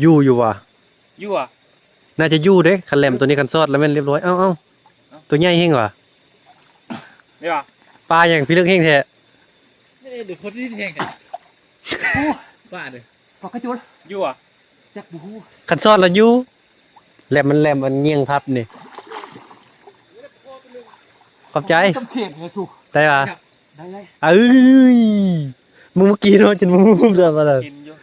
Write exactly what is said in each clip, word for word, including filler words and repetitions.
อยู่อยู่ว่ะ อยู่อ่ะ น่าจะอยู่เด้ คันแหลมตัวนี้คันซอดแล้วแม่นเรียบร้อย เอ้าเอ้า เอ้า ตัวใหญ่แฮงว่ะ นี่ว่ะ ปลาอย่างพี่เลือกแฮงแท้ เอ้ย เดี๋ยวคนที่แทงกัน โอ้ บ้าเลย ปลากระจุด อยู่อ่ะ จักบูฮู คันซอดแล้วอยู่ แหลมมันแหลมมันเงี่ยงพับนี่ ขอบใจ จำเขตไงสุ ได้ปะ ได้เลย เอ้ย มึงเมื่อกี้เนาะ จนมึงพูดอะไรมาเลย กินอยู่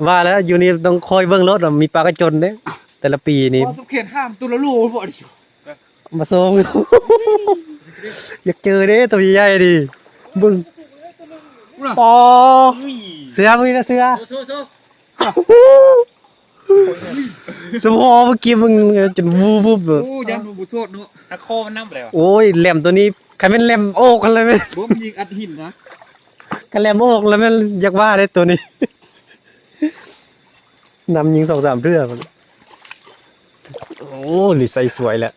ว่าแล้ว อยู่นี่ต้องคอยเบิ่งรถอะ มีปลากระจนเด้ แต่ละปีนี่ ว่าสุเขตห้ามตัวละโลบ่ดิ มาส่ง อยากเจอเด้ ตัวใหญ่ๆดิ เบิ่ง อ๋อ เฮ้ย เสือ มึงนะเสือ โซโซโซ สมองเมื่อกี้มึงจนวูบๆเลย โอ้ ยันหลวงปู่โสดเนาะ ถ้าคอมันน้ำแล้ว โอ้ย แหลมตัวนี้ ใครเป็นแหลมโอกกันเลยแม่น บ่ มันยิงอัดหินนะ กันแหลมโอกแล้วแม่น อยากว่าได้ตัวนี้ นำยิงสองสามเทื่อมัน โอ้ นี่ใส่สวยแหละ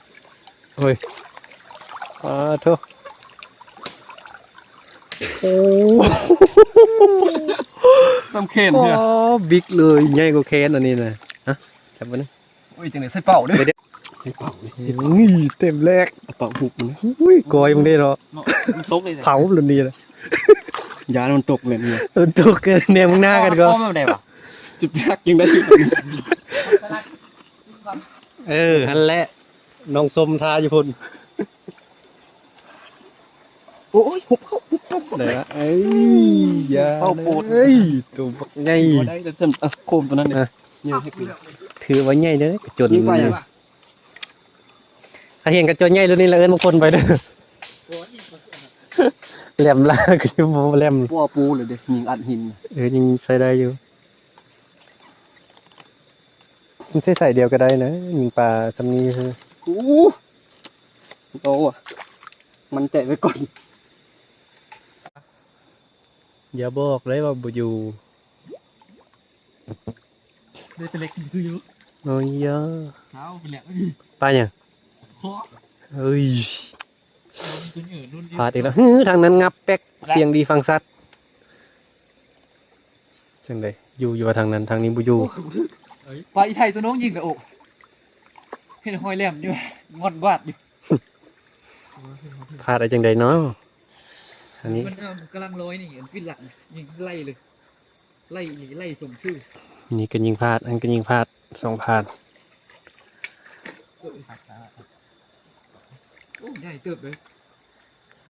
เฮ้ย อ่า โถ่ โอ้ สำเขนเนี่ย โอ้ บิ๊กเลย ใหญ่กว่าแขนอันนี้นะ ฮะ จับมันนะ โอ้ย จังได๋ใส่เป้าเด้อ ใส่เป้าเลย นี่เต็มแรก เป้าหุบมันนะ อุ้ย กอยมึงได้เนาะ เนาะ มันตกเลย เผาเลยนี่นะ ยานมันตกเลยเนี่ย มันตกกันแนวมึงหน้ากันก็ พ่อมันได้ปะ จุดยักษ์ยังได้อยู่ เออ หั่นแหละ น้องส้มทาอยู่พุ่น โอ้ย หุบเข้า หุบเข้า ไหนวะ เอ้ย อย่า เป้าโปด เอ้ย ตัวบักใหญ่ บ่ได้แล้วซั่น อ่ะ โคมตัวนั้นเนี่ย อ่ะ เนี่ยให้กู ถือว่าใหญ่เด้อกระจน ยิงไป นี่ อ่ะ ถ้าเห็นกระจนใหญ่ตัวนี้แล้วเอิ้นบางคนไปเด้อ แหลมลาคือบ่แหลม ปัวปูเลยเด้ ยิงอัดหิน เออ ยิงใส่ได้อยู่ มันใส่ใส่เดียวก็ได้นะ ยิงปลาซำนี้คือ โอ้ โตว่ะ มันใจไว้ก่อน อย่าบอกเลยว่าบ่อยู่ ได้แต่เล็กคืออยู่ โอ้ยยะ เช้าไปแล้ว ปลาหยัง เคาะ เอ้ย มันเป็นเออรุ่นเดียว พลาดอีกแล้ว ฮือ ทางนั้นงับแป๊ก เสียงดีฟังชัด จังได๋ อยู่ อยู่ทางนั้น ทางนี้บ่อยู่ เอ้ย ปลาอีไทยตัวน้องยิงแล้ว โอ้ เห็นหอยแหลมอยู่ งอนบาดอยู่ พลาดได้จังได๋เนาะ อันนี้ มันเอากำลังลอยนี่ อันปิดหลัง ยิงไล่เลย ไล่หนี ไล่ส่งซื่อ นี่ก็ยิงพลาด อันก็ยิงพลาด สองพลาด โอ้ ใหญ่เติบเลย